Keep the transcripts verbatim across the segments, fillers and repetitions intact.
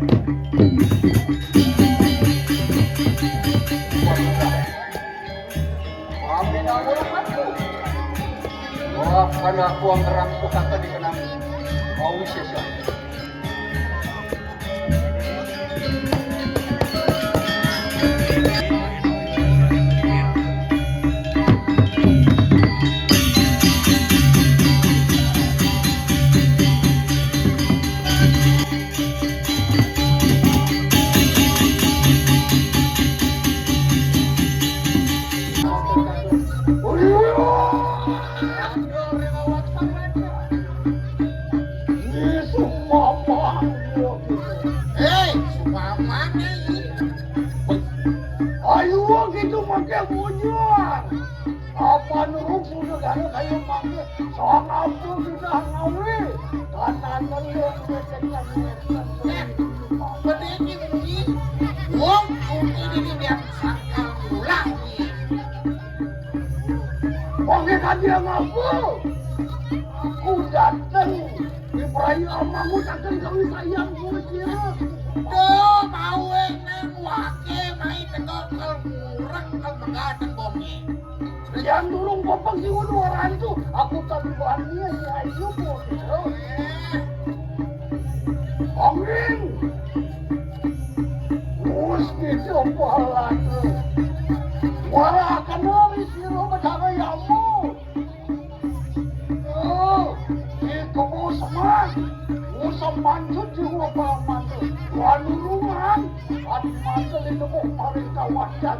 Amin, amin, amin. Wah, kana aku ang rangkuk kata dikenang. Mau sesa. Hei, sumamane. Ayo gitu make bujur. Apa nurung sudah gana kayu mangke. Sang apa sudah ngawi. Kanan nelen betekan. Bedini muni. Wong muni dini biar sangkal mula. Oke, kan dia ngaku. Aku dateng. Di perayu amamu dateng kami sayang gue kira. Duh, mau neng wake mai teko kal murek kal megateng bongi. Yang durung popeng sih dua rantu. Aku tak berani ya, si Ayu pun. Angin. Gusti Jompalana. Wala kenali sira Betara Yama. Oh, di kebo semang. Usah manjut di rupa manjut. Wanulungan. Ati manjut di kebo paling kawasan.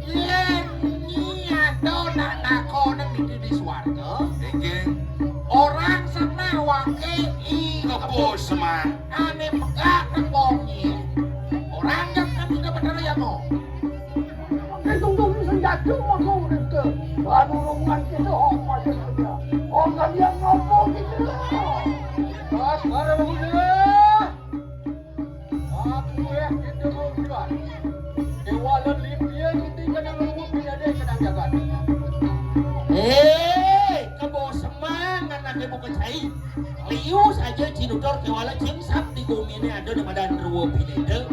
Yen nyi ado nak nakonen di, di swarga. Inggih. Orang senah wake i kebo semang. Ane pegak nang bongi. Orang yang kan sudah bener ya mo. Itu tuh senjata maka urip ke. Lanurungan kita hok macam kerja. Orang yang ngapa gitu lah. Pas para muda. Aku ya kita mau bulan. Kewalan lipia kita kena lupa pindah deh kena jaga. Eh, kebo semang anak kebo kecai. Liu saja cinutor kewala cingsap di gumine ada di madan ruwa pineda.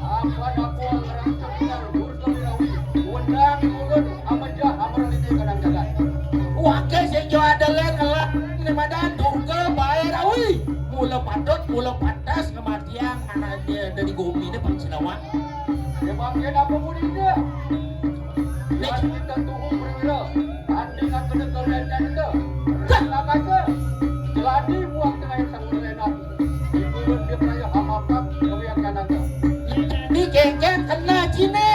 Apa dapur ngerang cekar burga birawi. Wendang ulun amejah amar lidi kadang jagat. Wake sing jo ada len ngelak di madan durga bae rawi. Mula patut, mula pantas kematian anak dia ada di gumine pang cilawang. Dia bangkit apa mudi dia? Nek kita tuhu perwira. Tandingan kena kau dan dan ke. Lah kata. Jeladi buang tengah sang renak. Ibu dia peraya hamapap kau yang kanan ke. Ni kengkeng kena cine.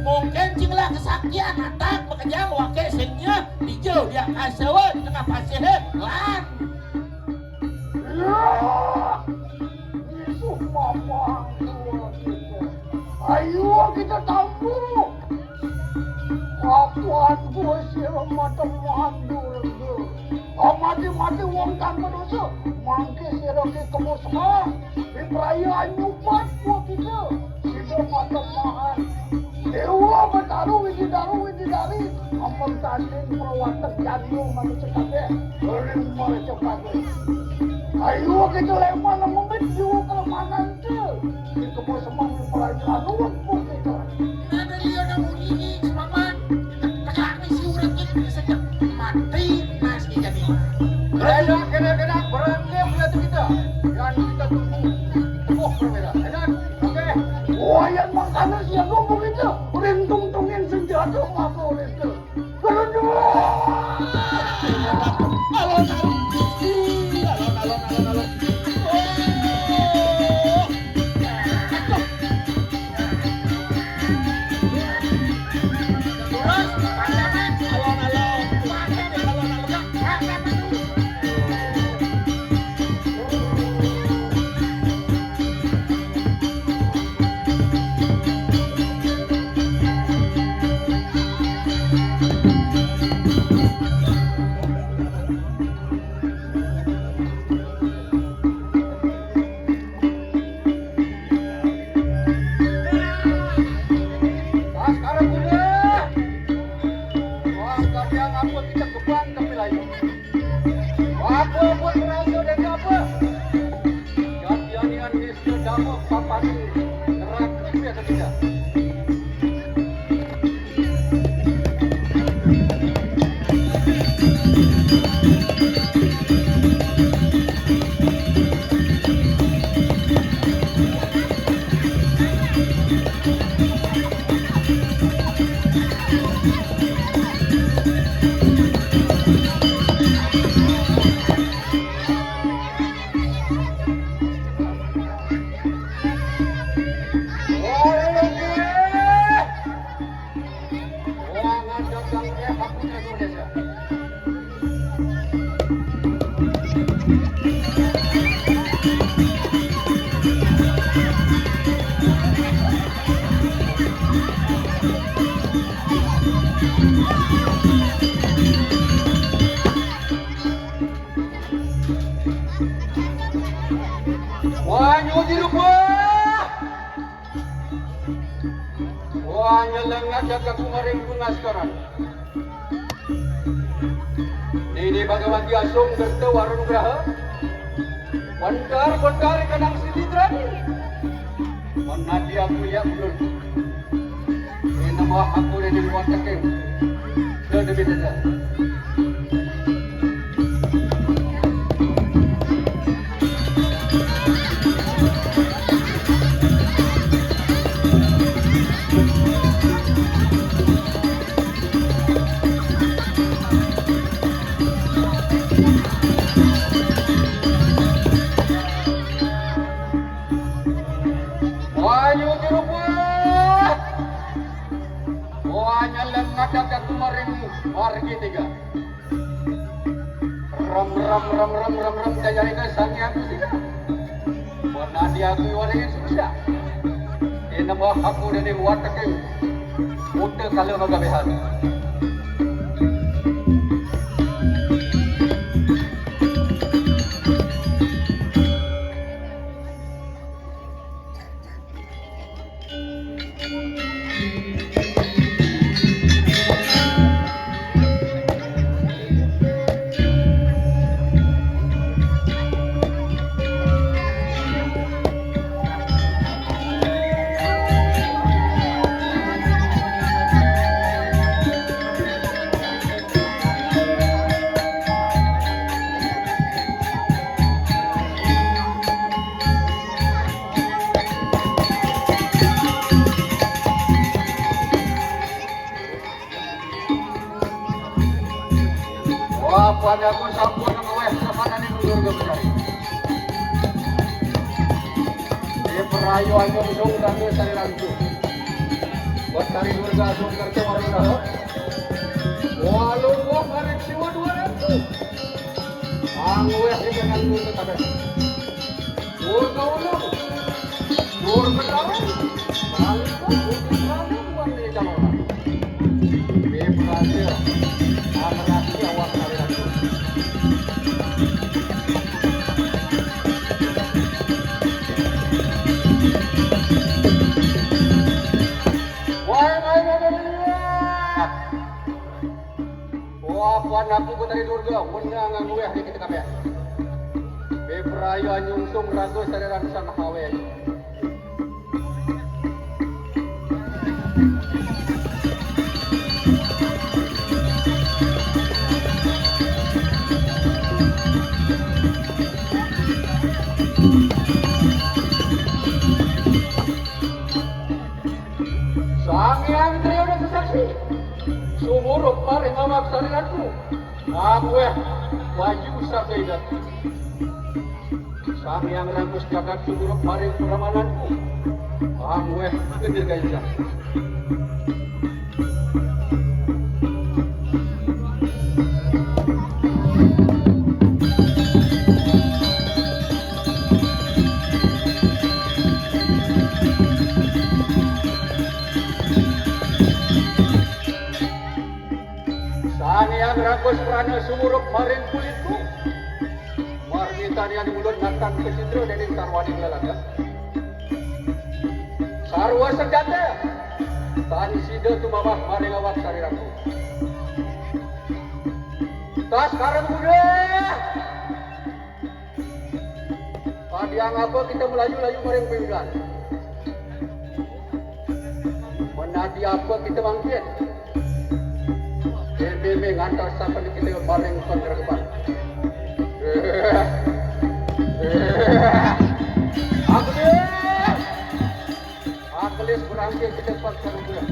Mungkin cinglah kesaktian atak makejang wake singnya dijauh dia kasewa tengah pasih lan. Ya, Yesus mamang dua kita. Ayo kita tamu. Kapan gue sira mata mandur. Amati-mati wong tanpa dosa. Mangke sira ke kebo semang. Di perayaan nyupat gue kita. Sira mata mahan. Dewa Betaru Wididaru Wididari. Ampun tanding perwatan jandu manusia kabeh. Ring manusia kabeh. Ayo kita leman ngemit jiwa kelemahan tu. Kita mau semang perayaan luar pun kita. Ada dia ada bunyi ni semaman. Tegak ni si urang ni kena sejak mati nas ni jadi. Kena kena kena berangkat berarti kita. Yang kita tunggu. Tunggu berbeda. Enak. Oke. Wayan mangkana siap ngomong itu. Rintung tungin senjata apa itu. Berundung. Alon alon. Alon alon alon alon. Oh. Papan neraka biasa tidak. Wah, nyuci rupa. Wah, nyelengat jagat kumaring pengaskaran. Nini Bhagawati Asung Gerta Warunugraha. Bentar, bentar, kanang sini terani. Menadi aku ya, belum. Ini nama aku ini buat teking. Sudah demi saja. Wanyu tirupa. Wanyu lengat aku maring margi tiga. Rem, rem, rem, rem, rem, rem, jajari ke Sang Hyang Kusida. Menadi aku iwaning susah. Ini mah aku dari wateking. Udah kalau magabehan. Wah, padaku sampun ngeweh samananing Durga Betari. Di perayu anjung sung tangga sari rangku. Betari Durga sung kerja warung dahok. Walu buah maring siwa dua ratu. Angweh di kanan Durga kabeh. Dur kaulung, dur kedaung, balik pun dur kedaung, buat di jaloran. Di berhasil, amerasi awak kali aku. Wah, wah, wah, wah, wah. Wah, panaku Betari Durga, wenang nganggo weh di kita kabeh. Bebraya nyungsung raga sareran sang hawe. Sang Hyang Triyoda Sesaksi, sumurup maring awak sariratu, aweh wayu sakaidatu. Sang Hyang Rakus Jagat, sumurup maring pramananku, aweh kedirgainjak. Sang Hyang Rakus Prana sumurup maring kulitku. Margi tanian ulun natan kacindra dening sarwaning lalaga. Sarwa senjata tan sida tumamah maring awak sariratu. Tas kareng muda. Tiang apa kita melaju-laju maring pinggan. Menadi apa kita bangkit. Bebe ngantar sampai kita maring penggeregepan. Aku dia. Aku les berangkit kita paksa dia.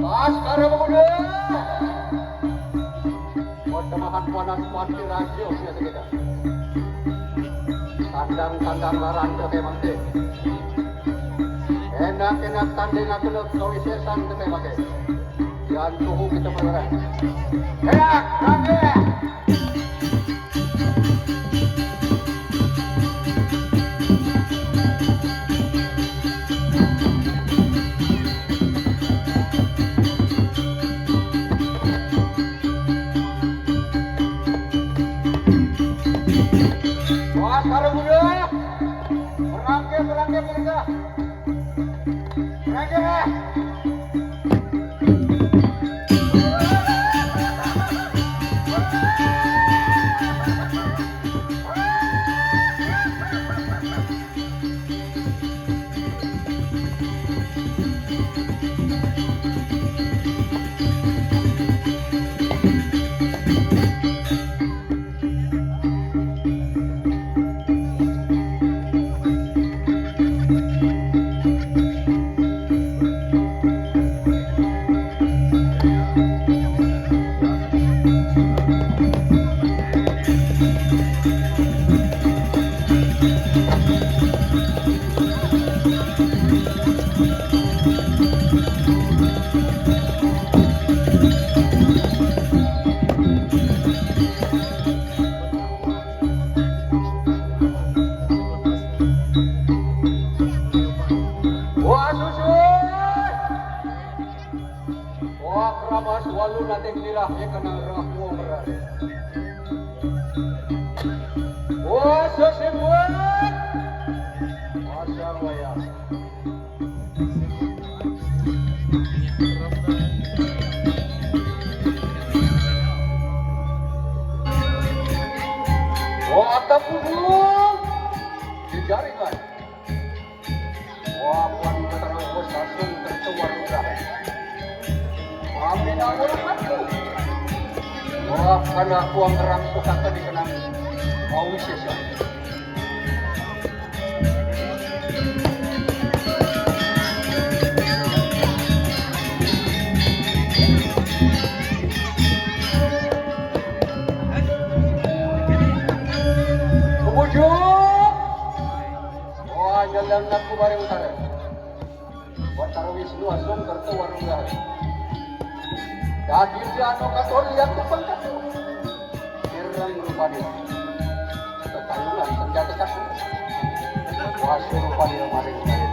Baskara Pemuda. Pertemahan panas pati raja biasa kita. Tandang-tandang laran tete mangke. Enak-enak tanding aku nak kawisesan tete mangke. Jangan tunggu kita bergerak. Enak, mangke. Wah, sekarang udah. Merangkir, merangkir, mereka. Merangkir. Lalu nanti gelirah ya kena raku berat. Wah, sesibuk. Masa wayah. Wah, tak pudung. Di jaringan. Wah, puan keterang bos langsung tertuar udah. Amin, amin, amin. Wah, karena aku angkerang suka tadi kenang. Mau sih. Kemudian, wah, jalan aku bareng utara. Watara Wisnu asung kerta warung raha. Dadi jano katon liat tupang katu. Ireng rupane. Tetayungan senjata katu. Wasu rupane maring maring.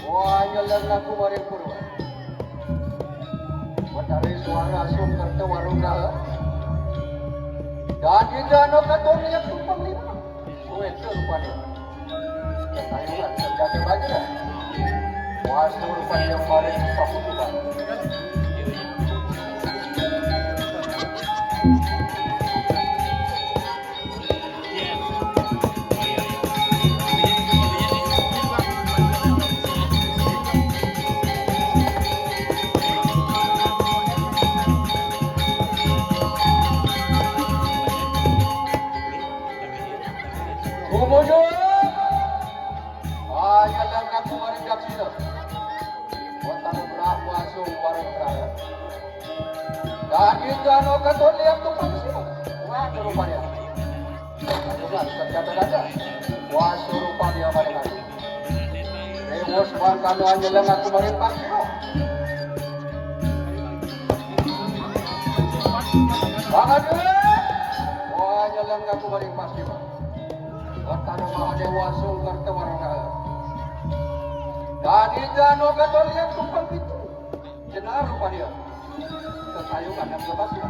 Wah, nyeleng aku maring purwa. Watari suara asung kerta warung raha. Dadi jano katon liat tupang lima. Suweta rupane. Ketayungan senjata baja. Wasu rupane maring pakutuban. Gumujuk. Ayo, dan aku mari daksina. Kota Brahma sung warung raya. Dadi jano katon liat tupang sira. Wah, rupanya. Aduh, senjata gajah. Wah, surupan dia maring aku. Rewos bangkano nyeleng aku maring pangkiro. Bang Ade. Wah, nyeleng aku maring pangkiro. Watara Mahadewa sungker tewarna. Dadi jano katon liat tupang pitu. Jenar rupanya. Kesayukan yang lepas ya.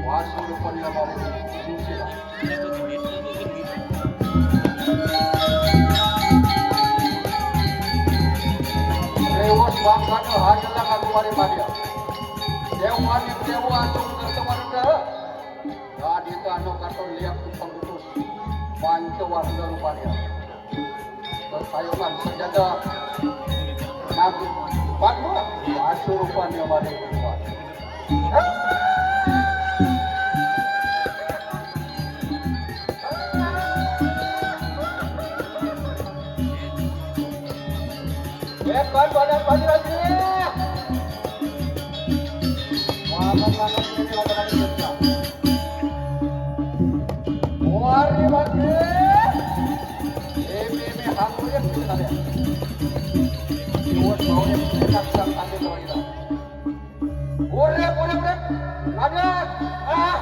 Wasu rupanya maring Indonesia. Rewos bangkano hanyalah aku maring madia. Dewa ning dewa atung kerta warga. Dadi tano katon liat tupang putus. Panca warga rupanya. Persayangan senjata. Nabi Padma. Wasu rupanya maring kuat. Wekan badan panjang. Wari wari. Eme eme hanggo yang kita ada. Buat mau yang kita sang ada mau kita. Urip, urip, urip. Ada. Ah.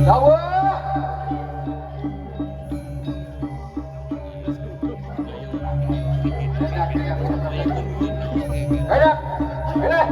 Dawuh. Enak, enak, enak. Enak. Enak.